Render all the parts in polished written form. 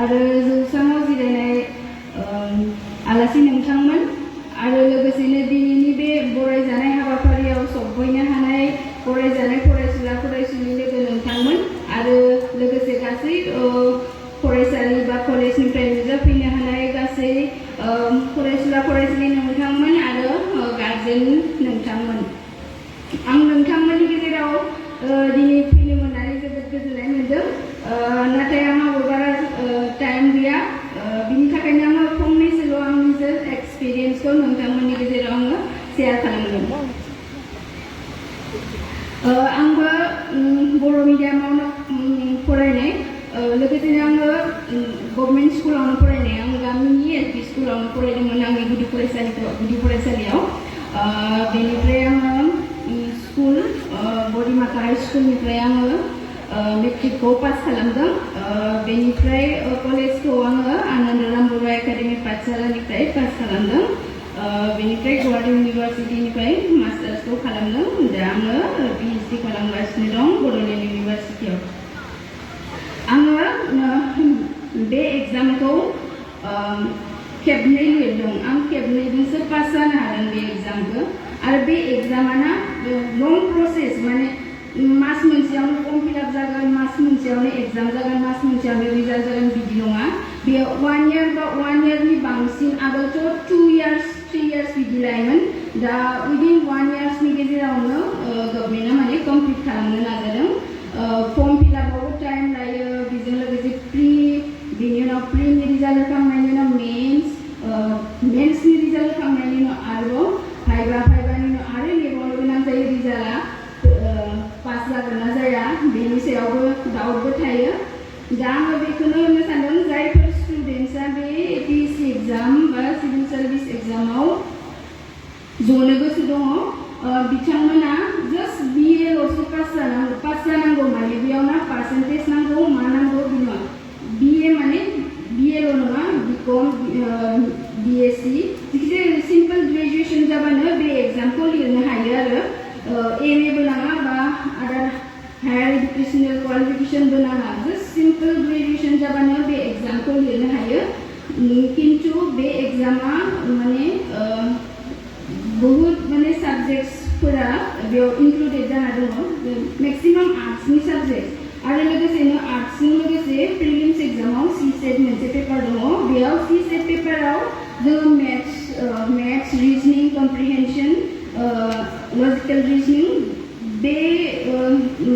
आरो जौसाङाव जिरायनाय आलासि नोंथांमोन आरो लोगोसेनो दिनैनि बे बरायजानाय हाबाफारियाव सफैनो हानाय बरायजानाय फरायसुला फरायसुलि लोगो नोंथांमोन आरो लोगोसे गासै फरायसालि बा कलेजनिफ्राय नुजाफैनो हानाय गासै फरायसुला फरायसुलि नोंथांमोन आरो गार्जेन नोंथांमोन आं नोंथांमोननि गेजेराव दिनै फैनो मोननानै जोबोद गोजोननाय मोनदों नाथाय आंहा बारा टाइम गैया बिनि थाखायनो आङो फंनैसोल' आंनि एक्सपिरियेन्सखौ नोंथांमोननि गेजेराव आङो शेयार खालामगोन आंबो बर' मिडियामावनो फरायनाय लोगोसेनो आङो गभर्नमेन्ट स्कुलावनो फरायनाय आं गामिनि एलपि स्कुलावनो फरायदोंमोन आंनि गुदि फरायसालियाव बेनिफ्राय आङो स्कुल बरिमाता हाई स्कुलनिफ्राय आङो मेट्रिकखौ पास खालामदों बेनिफ्राय कलेजखौ आङो आनन्दराम बर' एकाडेमि पाठशालानिफ्राय पास खालामदों बेनिफ्राय गुवाहाटी इउनिभार्सिटिनिफ्राय मास्टार्सखौ खालामदों दा आङो पिएइचडि खालामगासिनो दं बड'लेण्ड इउनिभार्सिटियाव आङो बे एग्जामखौ खेबनै लिरदों आं खेबनैजोंसो पास जानो हादों बे एग्जामखौ आरो बे एग्जामाना लं प्रसेस माने मास मोनसेयावनो फर्म फिलआप जागोन मास मोनसेयावनो एग्जाम जागोन मास मोनसेयावनो रिजाल्ट जागोन बिदि नङा बेयाव 1 year बा 1 yearनि बांसिन आगोलथ' 2 years 3 years बिदि लायोमोन दा उइदिन 1 yearsनि गेजेरावनो गभर्नमेन्टआ माने कमप्लिट खालामनो नाजादों फर्म फिलआपआवबो टाइम लायो बेजों लोगोसे बेनि उनाव प्रिनि रिजाल्ट होखांनायनि उनाव मेन्सनि रिजाल्ट होखांनायनि उनाव आरोबाव भाइभानि उनाव आरो लिरबावनो गोनां जायो रिजाल्टआ पास जागोन ना जाया बेनि सायावबो डाउटबो थायो दा आङो बेखौनो होननो सानदों जायफोर स्टुडेन्टसा बे एपिएससि एग्जाम बा सिभिल सार्भिस एग्जामाव जनो गोसो दङ बिथांमोना जास्ट बिएल'सो पास जानांगौ माने बेयाव ना पार्सेन्टेज नांगौ मा नांगौ बि नङा बिए माने बिएल' नङा बिकम बिएससि जिखिजाया सिम्पल ग्रेजुएसन जाबानो बे एग्जामखौ लिरनो हायो आरो एमएबो नाङा बा आदार हायार इडुकेसनेल क्वालिफिकेसनबो नाङा जास्ट सिम्पल ग्रेजुएसन जाबानो बे एग्जामखौ लिरनो हायो किन्तु बे एग्जामा माने बहुत माने साबजेक्ट्सफोरा बेयाव इनक्लुडेड जाना दङ मेक्सिमाम आर्ट्सनि साबजेक्ट आरो लोगोसेनो आर्ट्सजों लोगोसे प्रिलिम्स एग्जामाव सीसेट मोनसे पेपार दङ बेयाव सीसेट पेपाराव जोङो मेथ्स रिजनिं कम्प्रिहेनसन लजिकल रिजनिं बे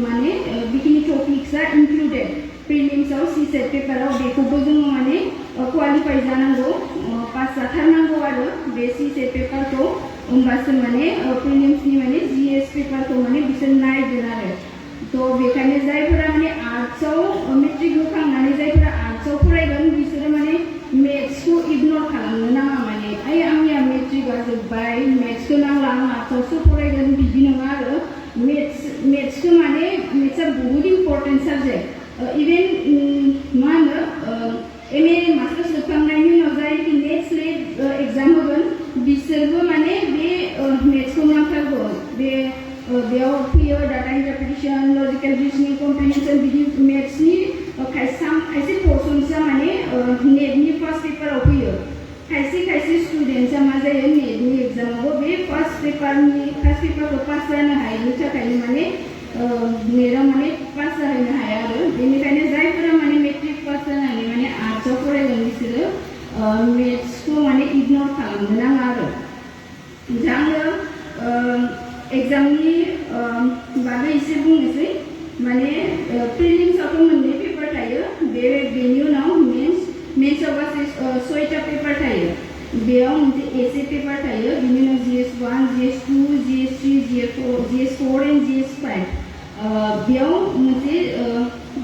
माने बेखिनि टपिक्सआ इनक्लुडेड प्रिलिम्सआव सीसेट पेपाराव बेखौबो जोङो माने क्वालिफाइ जानांगौ पास जाथारनांगौ आरो बे सीसेट पेपारखौ होमबासो माने प्रिलिम्सनि माने जीएस पेपारखौ माने बिसोर नायगोन आरो तो बेखायनो जायफोरा माने आर्ट्सआव मेट्रिक होखांनानै जायफोरा आर्ट्सआव फरायगोन बिसोरो माने मेथ्सखौ इगनर खालामनो नाङा माने आंनिया मेट्रिकआ जोब्बाय मेथ्सखौ नांला आं आर्ट्सआवसो फरायगोन बिदि नङा आरो मेथ्सखौ माने मेथ्सआ बहुत इम्पर्टेन्ट साबजेक्ट इभेन मा होनो एमए मास्टार्स जोबखांनायनि उनाव जाय नेक्स्ट लेट एग्जाम होगोन बिसोरबो माने बे मेथ्सखौ नांथारगौ बेयाव फैयो डाटा इन्टारप्रिटेसन लजिकल रिजनिं कम्प्रिहेनसन बिदि मेथ्सनि खायसे पर्सन्सआ माने नेटनि फार्स्ट पेपाराव फैयो खायसे स्टुडेन्टसा मा जायो नेटनि एग्जामावबो बे फार्स्ट पेपारखौ पास जानो हायैनि थाखायनो माने नेटआव माने पास जाहैनो हाया आरो बेनिखायनो जायफोरा माने मेट्रिक पास जानानै माने आर्ट्सआव फरायगोन बिसोरो मेथ्सखौ माने इगनर खालामनो नाङा आरो दा आङो एग्जामनि बागै एसे बुंनोसै माने प्रिलिम्सआवथ' मोननै पेपार थायो बेनि उनाव मेन्सआव गासै 6टा पेपार थायो बेयाव मोनसे एसे पेपार थायो बिनि उनाव GS1 GS2 GS3 GS4 and GS5 बेयाव मोनसे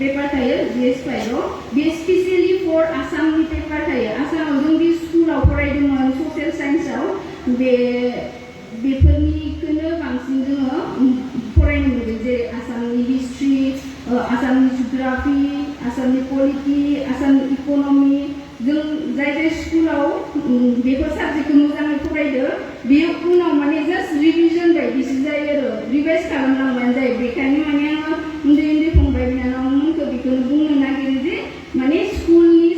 पेपार थायो GS5आव बे स्पेसियेलि फर आसामनि पेपार थायो आसामाव जों बे स्कुलाव फरायदोंमोन ससियेल साइन्सआव बेफोरनिखौनो बांसिन जोङो फरायनो मोनदों जेरै आसामनि हिस्ट्रि आसामनि जिअग्राफि आसामनि पलिटि आसामनि इक'नमि जों जाय स्कुलाव बेफोर साबजेक्टखौ मोजाङै फरायदो बे उनाव माने जास्ट रिभिजन बायदिसो जायो आरो रिभाइज खालामलांबानो जायो बेखायनो माने आङो उन्दै फंबाय बिनानावमोनखौ बेखौनो बुंनो नागिरो जे माने स्कुलनि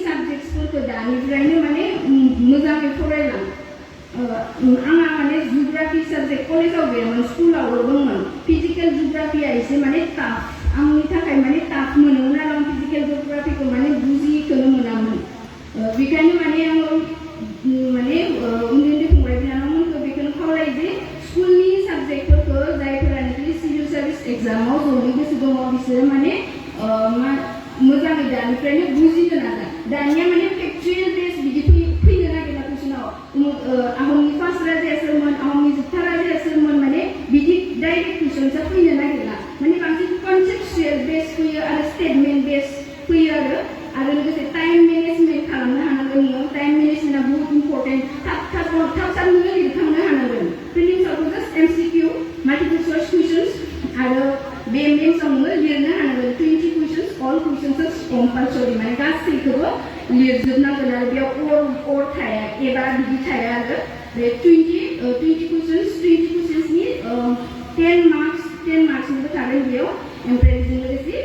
दानिफ्रायनो माने मोजाङै फरायलां आंहा माने जिअग्राफि साबजेक्ट कलेजाव गैयामोन स्कुलावल' दंमोन फिजिकेल जिअग्राफिया एसे माने टाफ आंनि थाखाय माने टाफ मोनोमोन आरो आं फिजिकेल जिअग्राफिखौ माने बुजिखौनो मोनामोन बेखायनो माने आङो माने उन्दै उन्दै फंबाय बिनानावमोनखौ बेखौनो खावलायो जे स्कुलनि साबजेक्टफोरखौ जायफोरानोखि सिभिल सार्भिस एग्जामाव जनो गोसो दङ बिसोरो माने मोजाङै दानिफ्रायनो बुजिनो नाजा दानिया माने फेक्चुयेल बेस बिदि फैनो नागिरला कुइसनाव आहमनि फार्स्ट राजाया सोरमोन आहमनि जोबथा राजाया सोरमोन माने बिदि डाइरेक्ट कुइसनसा फैनो नागिरला माने बांसिन कनसेप्चुयेल बेस फैयो आरो स्टेटमेन्ट बेस फैयो आरो लोगोसे टाइम मेनेजमेन्ट खालामनो हानांगोन नोङो टाइम मेनेजमेन्टआ बहुत इम्पर्टेन्ट थाब नोङो लिरखांनो हानांगोन प्रिलिम्सआवथ' जास्ट एमसिकिउ माल्टिपल चइस कुइसन्स आरो बे मेन्सआव नोङो लिरनो हानांगोन 20 कुइसन्स अल कुइसन्स कम्पालसरि माने गासैखौबो लिरजोबनांगोन आरो बेयाव अर थाया एबा बिदि थाया आरो बे 20 कुइसन्सनि 10 मार्क्सनिबो थागोन बेयाव ओमफ्राय बेजों लोगोसे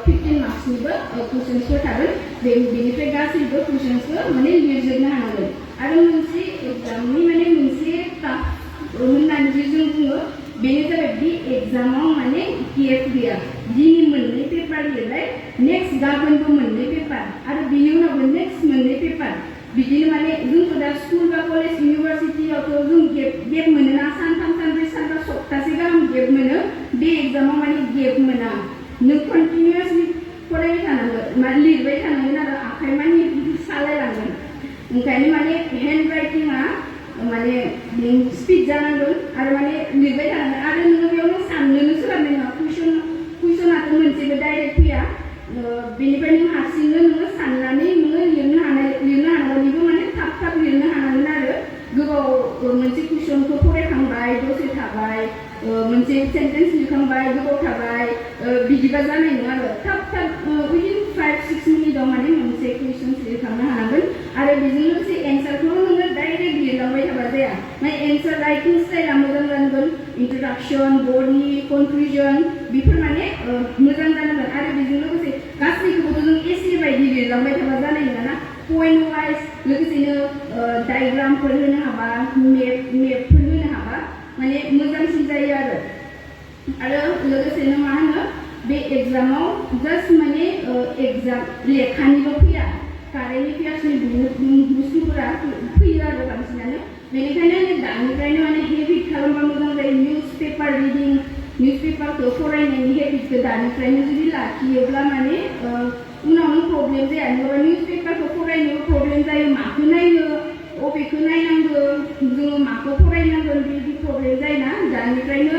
15 मार्क्सनिबो कुइसन्सफोर थागोन बेनिफ्राय गासैबो कुइसन्सखौ माने लिरजोबनो हानांगोन आरो मोनसे एग्जामनि माने मोनसे टाफ होननानै जे जों बुङो बेनो जाबाय बे एग्जामाव माने गेप गैया दिनै मोननै पेपार लिरबाय नेक्स्ट गाबोनबो मोननै पेपार आरो बिनि उनावबो नेक्स्ट मोननै पेपार बिदिनो माने जोंथ' दा स्कुल बा कलेज इउनिभार्सिटियावथ' जों गेप मोनोना सानथाम सानब्रै सानबा सप्तासे गाहाम गेप मोनो बे एग्जामाव माने गेप मोना नों कन्टिनिउसलि फरायबाय थानांगोन लिरबाय थानांगोन आरो आखाइ मानि सालायलांगोन ओंखायनो माने हेन्ड राइटिंआ माने स्पिड जानांगोन आरो माने लिरबाय थानांगोन आरो नोङो बेयावनो साननोनो सोलाबनाय नङा कुइसनाथ' मोनसेबो डाइरेक्ट फैया बेनिफ्राय नों हारसिंनो नोङो साननानै नोङो लिरनो हानांगोन बेबो माने थाब लिरनो हानांगोन आरो गोबाव मोनसे कुइसनखौ फरायखांबाय दसे थाबाय मोनसे सेन्टेन्स लिरखांबाय गोबाव थाबाय बिदिबा जानाय नङा आरो थाब उइदिन 5-6 मिनिटआव माने मोनसे कुइसन लिरखांनो हानांगोन आरो बेजों लोगोसे एन्सारखौ नोङो डाइरेक्ट लिरलांबाय थाबा जाया माने एन्सार राइटिं स्टाइला मोजां जानांगोन इन्ट्रडाक्सन बडि कनक्लुजन बेफोर माने मोजां जानांगोन आरो बेजों लोगोसे गासैखौबोथ' जों एसे बायदि लिरलांबाय थाबा जानाय नङा ना पइन्ट वाइज लोगोसेनो डायग्रामफोर होनो हाबा मेपफोर होनो हाबा माने मोजांसिन जायो आरो लोगोसेनो मा होनो बे एग्जामाव जास्ट माने एग्जाम लेखानिल' फैया कारेन्ट एफेयार्सनि बहुत बुस्थुफोरा फैयो आरो बांसिनानो बेनिखायनो दानिफ्रायनो माने हेबिट खालामबा मोजां जायो निउस पेपार रिडिं निउस पेपारखौ फरायनायनि हेबिटखौ दानिफ्रायनो जुदि लाखियोब्ला माने उनाव नों प्रब्लेम जाया नङाबा निउस पेपारखौ फरायनोबो प्रब्लेम जायो माखौ नायनो अबेखौ नायनांगौ जोङो माखौ फरायनांगोन बिदि प्रब्लेम जायोना दानिफ्रायनो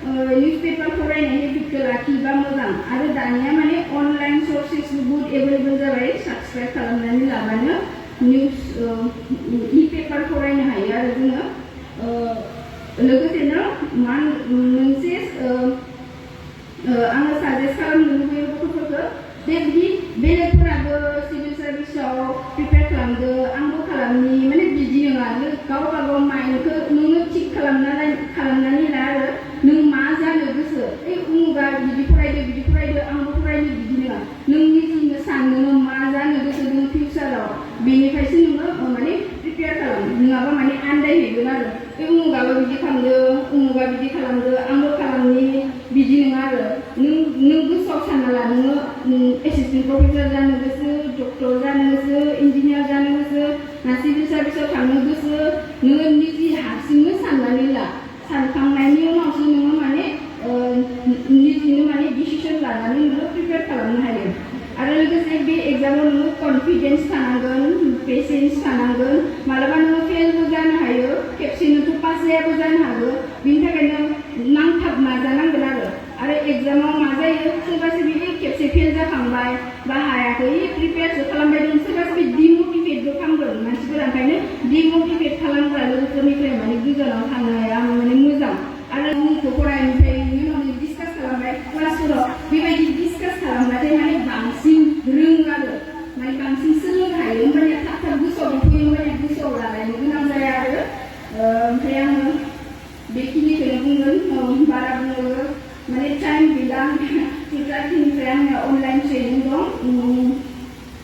निउस पेपार फरायनाय हेबिटखौ लाखियोबा मोजां आरो दानिया माने अनलाइन सर्सेसबो बहुत एभेलेबल जाबाय साबस्क्राइब खालामनानै लाबानो निउस इ पेपार फरायनो हायो आरो जोङो लोगोसेनो मोनसे आङो साजेस्ट खालामनो लुबैयो गथ'फोरखौ बिदि बेलेगफोराबो सिभिल सार्भिसाव प्रिपेयार खालामदो आंबो खालामनि माने बिदि नङा गावबा गाव माइन्डखौ नोङो थिग खालामनानै ला आरो नों मा जानो गोसो उमुगा बिदि फरायदो आंबो फरायनो बिदि नङा नों निजेनो सान नोङो मा जानो गोसो दङ फिउचाराव बेनिफ्रायसो नोङो माने प्रिपेयार खालाम नङाबा माने आन्दायहैगोन आरो उमुगाबो बिदि खालामदो उमुगा बिदि खालामदो आंबो खालामनि बिदि नङा आरो नों गोसोआव सानना ला नोङो एसिस्टेन्ट प्रफेसर जानो गोसो डक्टर जानो गोसो इन्जिनियार जानो गोसो ना सिभिल सार्भिसाव थांनो गोसो नोङो निजे हारसिंनो साननानै ला सानखांनायनि उनावसो नोङो माने निजेनो माने डिसिसन लानानै नोङो प्रिपेयार खालामनो हायो आरो लोगोसे बे एग्जामाव नोङो कनफिडेन्स थानांगोन पेसेन्स थानांगोन मालाबा नोङो फेलबो जानो हायो खेबसेनोथ' पास जायाबो जानो हागौ बिनि थाखायनो नांथाब नाजानांगोन आरो एग्जामाव मा जायो सोरबा सोरबि खेबसे फेल जाखांबाय बा हायाखै प्रिपेयारसो खालामबाय दं सोरबा सोरबि डिमटिभेटबो खालामगोन मानसिफोरा ओंखायनो डिमटिभेट खालामग्रा लोगोफोरनिफ्राय माने गोजानाव थानाया माने मोजां आरो मुंखौ फरायनिफ्राय उनाव डिसकास खालामबाय क्लासफोराव बेबायदि डिसकास खालामबाथाय माने बांसिन रोङो आरो माने बांसिन सोलोंनो हायो ओमफ्राय थाब गोसोआव फैयो ओमफ्राय गोसोआव लालायनो गोनां जाया आरो ओमफ्राय आङो बेखिनिखौनो बुंगोन बारा बुङो माने टाइम गैला जाखिनिफ्राय आंनिया अनलाइन ट्रेनिं दं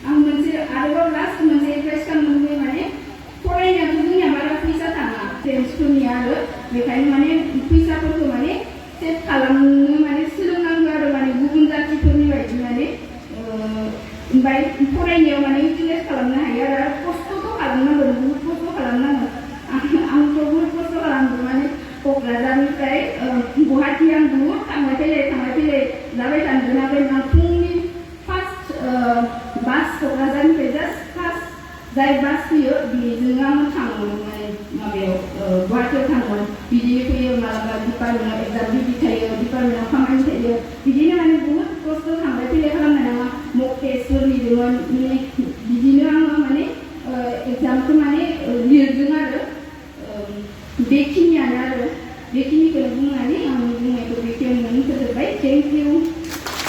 आं मोनसे आरोबाव लास्ट मोनसे एडभाइस खालामनो बेखायनो माने फैसाफोरखौ माने सेभ खालामनो माने सोलोंनांगौ आरो माने गुबुन जातिफोरनि बायदि माने ओमफ्राय फरायनायाव माने इउटिलाइज खालामनो हायो आरो खस्थ'थ' खालामनांगौ बुहुत खस्थ' खालामनांगौ आंथ' बुहुत खस्थ' खालामदों माने क'क्राझारनिफ्राय गुवाहाटि आं बुहुत थांलाय फैलाय जाबाय थानो हाबाय आं फुंनि फार्स्ट बास क'क्राझारनिफ्राय जास्ट फार्स्ट जाय बास फैयो बेजों आं थाङोमोन माने माबायाव गुवाहाटियाव थाङोमोन बिदिनो फैयो मालाबा डिपार्टमेन्टआव एग्जाम बिदि थायो डिपार्टमेन्टआव खामानि थायो बिदिनो माने बुहुत खस्थ' थांलाय फैलाय खालामनाय नङा मक टेस्टफोर लिरदोंमोन माने बिदिनो आङो माने एग्जामखौ माने लिरदों आरो बेखिनियानो आरो बेखिनिखौनो बुंनानै आंनि बुंनायखौ बेखिनियावनो फोजोबबाय थेंक इउ